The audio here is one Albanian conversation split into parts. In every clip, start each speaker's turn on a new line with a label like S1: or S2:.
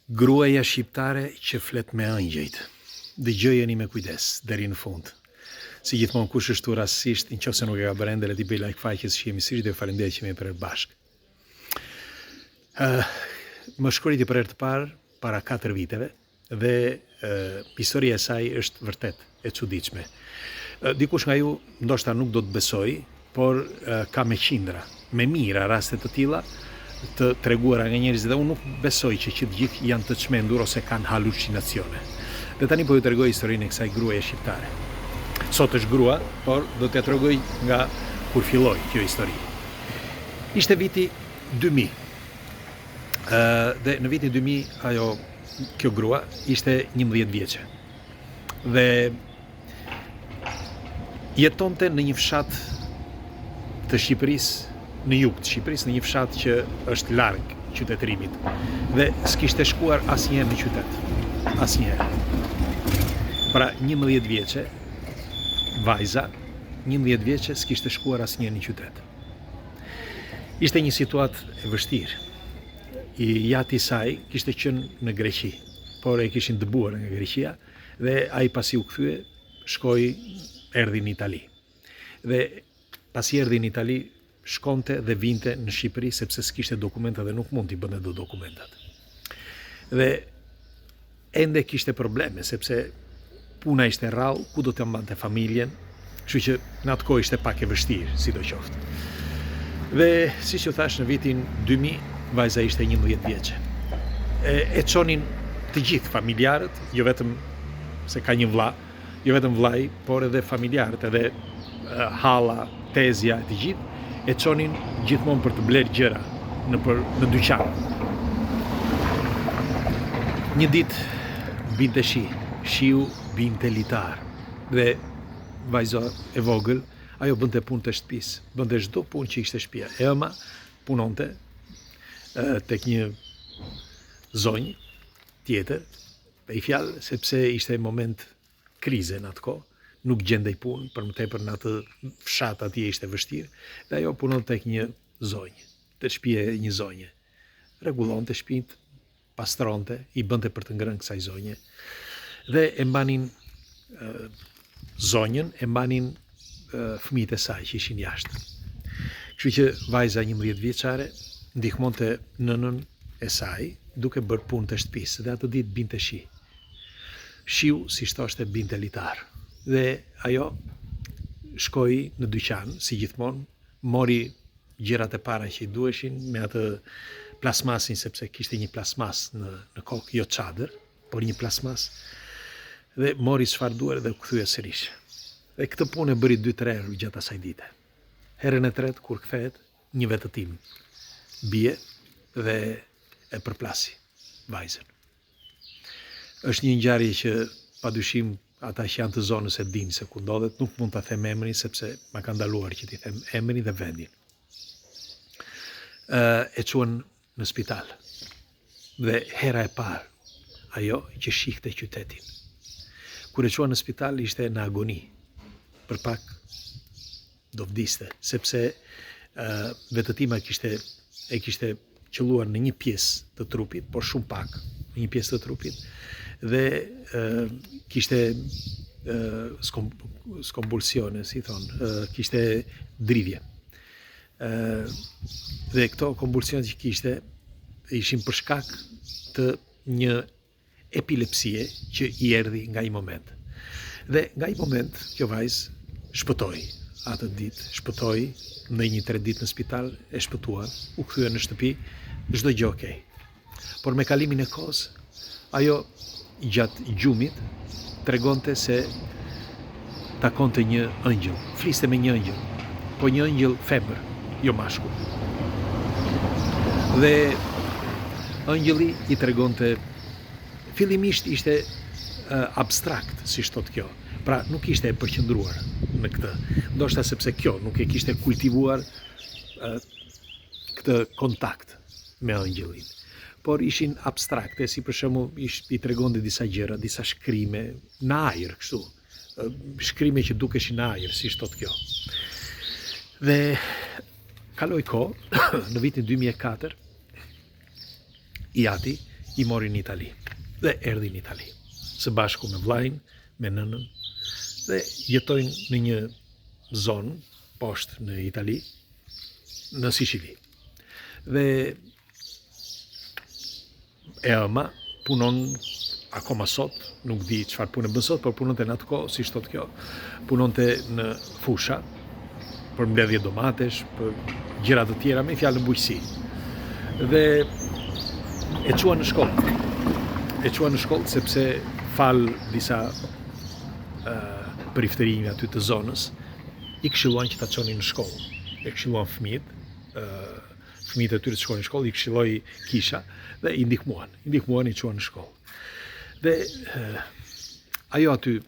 S1: Gruaja shqiptare që flet me ëngjëjt. Dëgjojeni me kujdes deri në fund. Si gjithmonë kush është këtu rastësisht, në qoftë se nuk e ka bërë ende, le t'i bëjë like faqes, shihemi sërish dhe ju faleminderit që jemi përherë bashkë. Uh, më shkruajti për herë të parë para 4 viteve dhe uh, historia e saj është vërtet e çuditshme. Dikush nga ju ndoshta nuk do të besojë, por ka me qindra, me mijëra raste të tilla të treguara nga njerëzit dhe unë nuk besoj që që të gjithë janë të çmendur ose kanë halucinacione. Dhe tani po ju tregoj historinë e kësaj gruaje shqiptare. Sot është grua, por do t'ja tregoj nga kur filloi kjo histori. Ishte viti 2000. Ë dhe në vitin 2000 ajo kjo grua ishte 11 vjeçe. Dhe jetonte në një fshat të Shqipërisë, në jug të Shqipërisë, në një fshat që është larg qytetërimit dhe s'kishte shkuar asnjëherë në qytet. Asnjëherë. Pra 11 vjeçe, vajza, 11 vjeçe s'kishte shkuar asnjëherë në qytet. Ishte një situatë e vështirë. I jati i saj kishte qenë në Greqi, por e kishin dëbuar nga Greqia dhe ai pasi u kthye, shkoi erdhi në Itali. Dhe pasi erdhi në Itali, shkonte dhe vinte në Shqipëri sepse s'kishte dokumenta dhe nuk mund t'i bënte dot dokumentat. Dhe ende kishte probleme sepse puna ishte rrallë, ku do të mbante familjen, kështu që në atë kohë ishte pak e vështirë, sidoqoftë. Dhe siç ju thashë në vitin 2000, vajza ishte 11 vjeçe. E, e çonin të gjithë familjarët, jo vetëm se ka një vlla, jo vetëm vllai, por edhe familjarët, edhe halla, tezja e të gjithë, e çonin gjithmonë për të blerë gjëra nëpër në dyqan. Një ditë binte shi, shiu binte litar dhe vajza e vogël, ajo bënte punë të shtëpisë, bënte çdo punë që ishte shtëpia. E ëma punonte tek një zonjë tjetër, Me një fjalë, sepse ishte moment krize në atë kohë, nuk gjendej punë, për më tepër në atë fshat atje ishte vështirë, dhe ajo punon tek një zonjë, te shtëpia e një zonje. Rregullonte shtëpinë, pastronte, i bënte për të ngrënë kësaj zonje. Dhe e mbanin zonjën, e mbanin fëmijët e saj që ishin jashtë. Kështu që vajza 11 vjeçare ndihmonte nënën e saj duke bërë punë të shtëpisë dhe atë ditë binte shi. Shiu, siç thoshte, binte litar. Dhe ajo shkoi në dyqan, si gjithmonë, mori gjërat e para që i duheshin me atë plasmasin sepse kishte një plasmas në në kokë, jo çadër, por një plasmas dhe mori çfarë duhej dhe u kthye sërish. Dhe këtë punë e bëri 2-3 herë gjatë asaj dite. Herën e tretë kur kthehet, një vetëtimë bie dhe e përplasi vajzën. Është një ngjarje që padyshim ata që janë të zonës e dinë se ku ndodhet, nuk mund ta them emrin sepse ma kanë ndaluar që t'i them emrin dhe vendin. Ë e çuan në spital. Dhe hera e parë ajo që shihte qytetin. Kur e çuan në spital ishte në agoni. Për pak do vdiste, sepse uh, vetëtima kishte e kishte qëlluar në një pjesë të trupit, por shumë pak në një pjesë të trupit dhe uh, kishte uh, skom, skombulsione, si thonë, uh, kishte dridhje. Dhe këto konvulsione që kishte ishin për shkak të një epilepsie që i erdhi nga ai moment. Dhe nga ai moment kjo vajzë shpëtoi atë ditë, shpëtoi në një tre ditë në spital, e shpëtuan, u kthye në shtëpi, çdo gjë okay. Por me kalimin e kohës, ajo gjatë gjumit tregonte se takonte një ëngjëll, fliste me një ëngjëll, po një ëngjëll femër, jo mashkull. Dhe ëngjëlli i tregonte fillimisht ishte abstrakt, siç thotë kjo. Pra nuk ishte e përqendruar në këtë. Ndoshta sepse kjo nuk e kishte kultivuar këtë kontakt me ëngjëllin. Por ishin abstrakte, si për shembull ish, i tregonte disa gjëra, disa shkrime në ajër kështu, shkrime që dukeshin në ajër, siç thotë kjo. Dhe kaloi kohë, në vitin 2004, i ati I mori në Itali dhe erdhi në Itali së bashku me vllain, me nënën dhe jetojnë në një zonë poshtë në Itali, në Sicili. Dhe e ëma punon akoma sot, nuk di çfarë pune bën sot, por punonte në atë kohë, siç thotë kjo, punonte në fusha për mbledhje domatesh, për gjëra të tjera, me fjalë në bujqësi. Dhe e çuan në shkollë. E çuan në shkollë sepse falë disa uh, priftërinjve aty të zonës, i këshilluan që ta çonin në shkollë. E këshilluan fëmijët, uh, fëmijët e tyre të shkonin në shkollë, i këshilloi kisha dhe i ndihmuan. I ndihmuan i çuan në shkollë. Dhe eh, ajo aty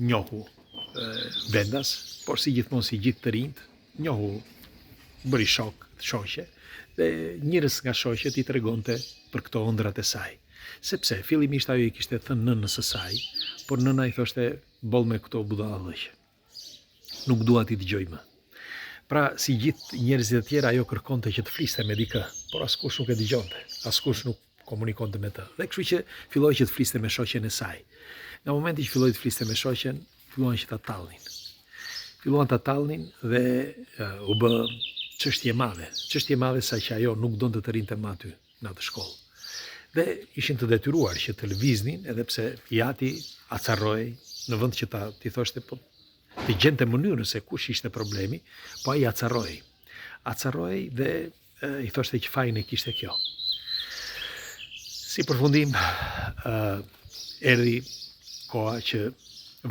S1: njohu eh, vendas, por si gjithmonë si gjithë të rinjtë, njohu bëri shok, shoqe dhe njërës nga shoqet i tregonte për këto ëndrrat e saj. Sepse fillimisht ajo i kishte thënë nënës së saj, por nëna i thoshte boll me këto budallallëqe. Nuk dua t'i dëgjoj më. Pra, si gjithë njerëzit e tjerë, ajo kërkonte që të fliste me dikë, por askush nuk e dëgjonte, askush nuk komunikonte me të. Dhe kështu që filloi që të fliste me shoqen e saj. Nga momenti që filloi të fliste me shoqen, filluan që ta tallnin. Filluan ta tallnin dhe uh, u bë çështje e madhe. Çështje e madhe saqë ajo nuk donte të rrinte më aty në atë shkollë. Dhe ishin të detyruar që të lëviznin edhe pse i ati acarrohej në vend që ta t'i thoshte po të gjente mënyrën se kush ishte problemi, po ai acarrohej. Acarrohej dhe e, i thoshte që fajin e kishte kjo. Si përfundim, e, erdhi koha që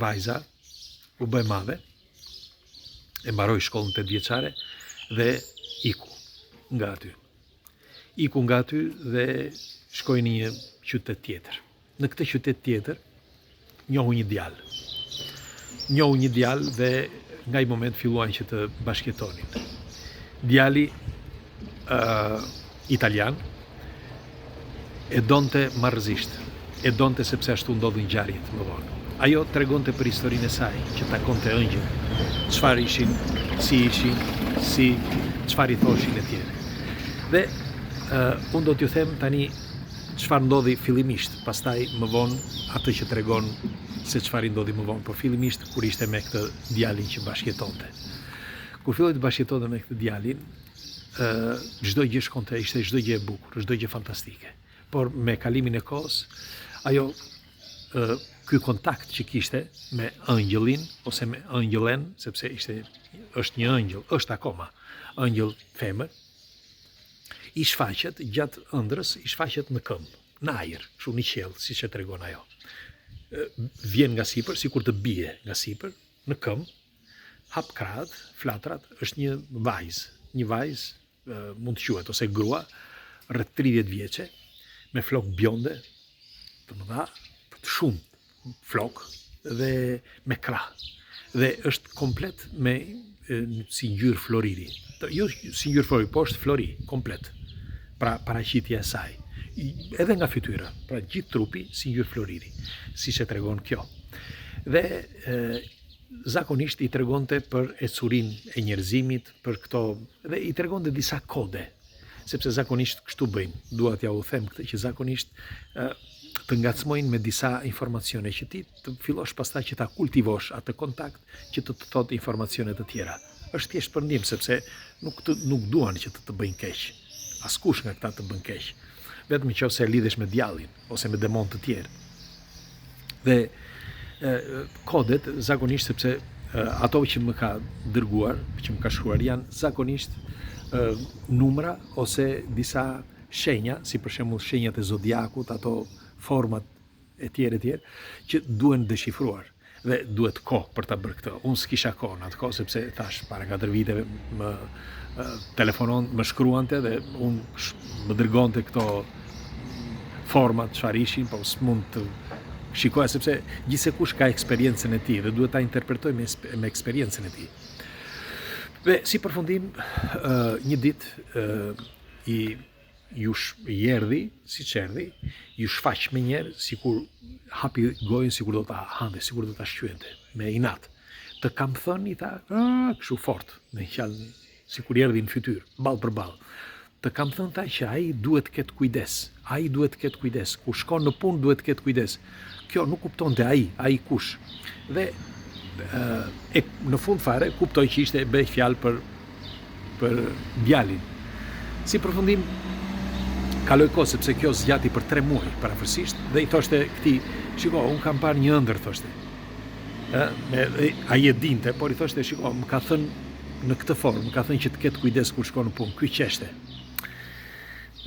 S1: vajza u bë e madhe, e mbaroi shkollën 8 vjeçare dhe iku nga aty. Iku nga aty dhe shkoi në një qytet tjetër. Në këtë qytet tjetër njohu një djalë. Njohu një djalë dhe nga ai moment filluan që të bashkëjetonin. Djali uh, italian e donte marrëzisht. E donte sepse ashtu ndodhën ngjarjet më vonë. Ajo tregonte për historinë e saj, që takonte ëngjëj, çfarë ishin, si ishin, si, çfarë i thoshin etj. Dhe uh, unë do t'ju them tani çfarë ndodhi fillimisht, pastaj më vonë atë që tregon se çfarë i ndodhi më vonë, por fillimisht kur ishte me këtë djalin që bashkëjetonte. Kur filloi të bashkëjetonte me këtë djalin, çdo gjë shkonte, ishte çdo gjë e bukur, çdo gjë fantastike. Por me kalimin e kohës, ajo ky kontakt që kishte me ëngjëllin ose me ëngjëllen, sepse ishte është një ëngjëll, është akoma ëngjëll femër, i shfaqet gjatë ëndrrës, i shfaqet në këmbë, në ajër, kështu në qiell, siç e tregon ajo. Vjen nga sipër, sikur të bie nga sipër, në këmbë, hap krahët, flatrat, është një vajzë, një vajzë mund të quhet ose grua rreth 30 vjeçe me flokë bjonde të mëdha, të shumë flokë dhe me krah. Dhe është komplet me si ngjyrë floriri. Jo si ngjyrë floriri, po është flori komplet. Pra paraqitja e saj. Edhe nga fytyra, pra gjithë trupi si ngjyrë floriri, siç e tregon kjo. Dhe e, zakonisht i tregonte për ecurinë e njerëzimit, për këto dhe i tregonte disa kode, sepse zakonisht kështu bëjnë. Dua t'jua them këtë që zakonisht të ngacmojnë me disa informacione që ti të fillosh pastaj që ta kultivosh atë kontakt që të të thotë informacione të tjera. Është thjesht për ndihmë sepse nuk të nuk duan që të të bëjnë keq. Askush nga këta të bën keq. Vetëm nëse lidhesh me djallin ose me demonë të tjerë. Dhe e, kodet zakonisht sepse e, ato që më ka dërguar, që më ka shkruar janë zakonisht e, numra ose disa shenja, si për shembull shenjat e zodiakut, ato format e tjerë e tjerë, që duhen deshifruar dhe duhet kohë për ta bërë këtë. Unë s'kisha kohë në atë kohë sepse thash para 4 viteve më telefonon, më shkruante dhe unë më dërgonte këto format çfarë ishin, po s'mund të shikoja sepse gjithsekush ka eksperiencën e tij dhe duhet ta interpretojë me, me eksperiencën e tij. Dhe si përfundim, një ditë i ju i erdhi, siç erdhi, iu shfaq menjëherë, sikur hapi gojën, sikur do ta hante, sikur do ta shqyente, me inat. Të kam thënë, i tha, kështu fort, me fjalë, sikur i erdhi në fytyrë, ballë për ballë. Të kam thënë tha që ai duhet të ketë kujdes, ai duhet të ketë kujdes, kur shkon në punë duhet të ketë kujdes. Kjo nuk kuptonte ai, ai kush. Dhe e, në fund fare kuptoi që ishte bëhej fjalë për për djalin. Si përfundim kaloi kohë sepse kjo zgjati për 3 muaj përafërsisht dhe i thoshte këtij, shiko, un kam parë një ëndërr thoshte. Ë, me ai e dinte, por i thoshte, shiko, më ka thënë në këtë formë, më ka thënë që të ketë kujdes kur shkon në punë. Ky qeshte.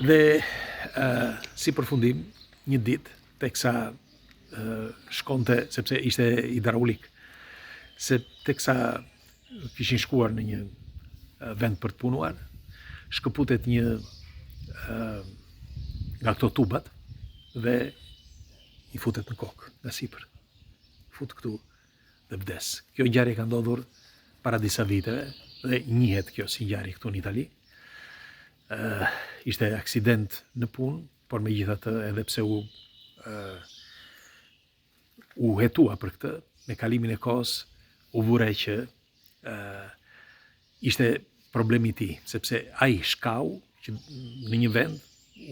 S1: Dhe ë si përfundim, një ditë teksa shkonte sepse ishte hidraulik, se teksa kishin shkuar në një vend për të punuar, shkëputet një nga këto tubat dhe i futet në kokë, nga sipër. Fut këtu dhe vdes. Kjo ngjarje ka ndodhur para disa viteve dhe njihet kjo si ngjarje këtu në Itali. Uh, ishte aksident në punë, por megjithatë edhe pse u uh, u hetua për këtë, me kalimin e kohës u vu re që uh, ishte problemi i tij, sepse ai shkau që në një vend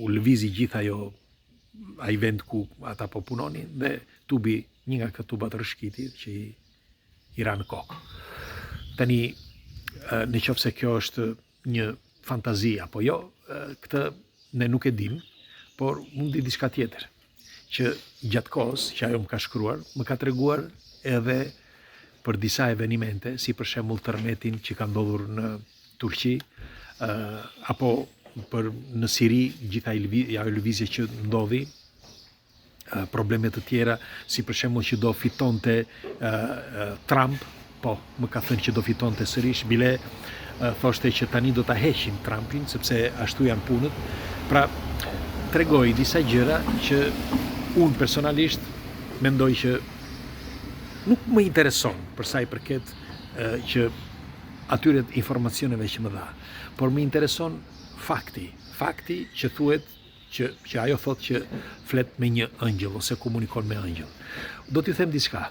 S1: u lëvizi gjithë ajo ai vend ku ata po punonin dhe tubi një nga këto tubat rrëshkiti që i, i ra në kokë. Tani në qoftë se kjo është një fantazi apo jo, këtë ne nuk e dim, por mund di diçka tjetër, që gjatë kohës që ajo më ka shkruar, më ka treguar edhe për disa evenimente, si për shembull tërmetin që ka ndodhur në Turqi, apo për në Siri, gjithë ajo lëvizje që ndodhi, probleme të tjera, si për shembull që do fitonte Trump, po, më ka thënë që do fitonte sërish, bile thoshte që tani do ta heqin Trumpin, sepse ashtu janë punët. Pra, tregoi disa gjëra që unë personalisht mendoj që nuk më intereson për sa i përket që atyre informacioneve që më dha, por më intereson fakti, fakti që thuhet që që ajo thotë që flet me një ëngjëll ose komunikon me ëngjëll. Do t'ju them diçka.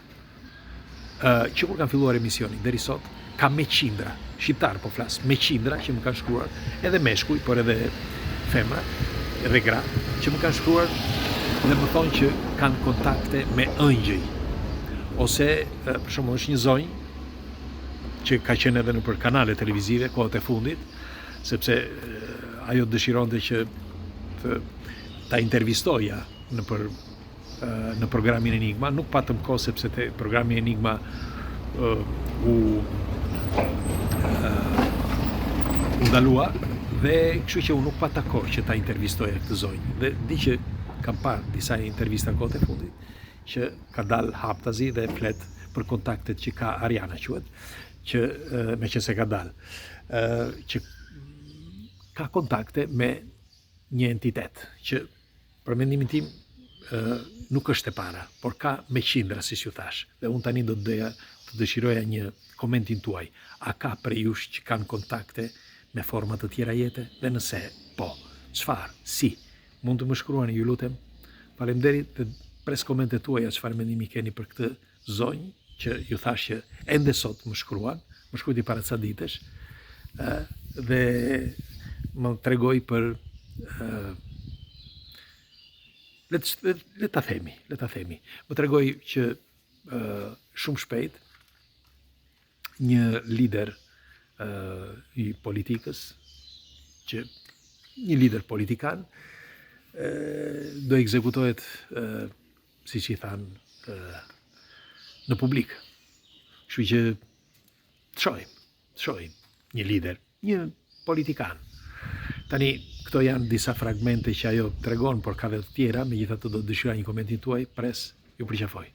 S1: Ë që kur kam filluar emisionin deri sot, ka me qindra, shqiptar po flas, me qindra që më kanë shkruar, edhe meshkuj, por edhe femra, edhe gra, që më kanë shkruar dhe më thonë që kanë kontakte me ëngjëj. Ose, për shembull, është një zonjë që ka qenë edhe nëpër kanale televizive kohët e fundit, sepse ajo dëshironte që të ta intervistoja nëpër në programin Enigma, nuk patëm kohë sepse te programi Enigma u u ndalua dhe kështu që unë nuk pata kohë që ta intervistoja këtë zonjë dhe di që kam parë disa intervista kohët e fundit që ka dalë haptazi dhe flet për kontaktet që ka Ariana quhet që meqenëse ka dalë, që ka kontakte me një entitet, që për mendimin tim nuk është e para, por ka me qindra, siç ju thashë. Dhe unë tani do të doja të dëshiroja një komentin tuaj. A ka prej jush që kanë kontakte me forma të tjera jete? Dhe nëse po, çfarë, si? Mund të më shkruani, ju lutem? Faleminderit dhe pres komentet tuaja çfarë mendimi keni për këtë zonjë që ju thashë që ende sot më shkruan, më shkruajti para ca ditësh, ë dhe më tregoi për ë le të le ta themi, le ta themi. Më tregoi që ë shumë shpejt një lider ë i politikës që një lider politikan ë do ekzekutohet ë siç i thanë në publik. Kështu që të shohim, të shohim një lider, një politikan. Tani këto janë disa fragmente që ajo tregon, por ka dhe të tjera, megjithatë do të dëshiroja një komentin tuaj, pres, ju përqafoj.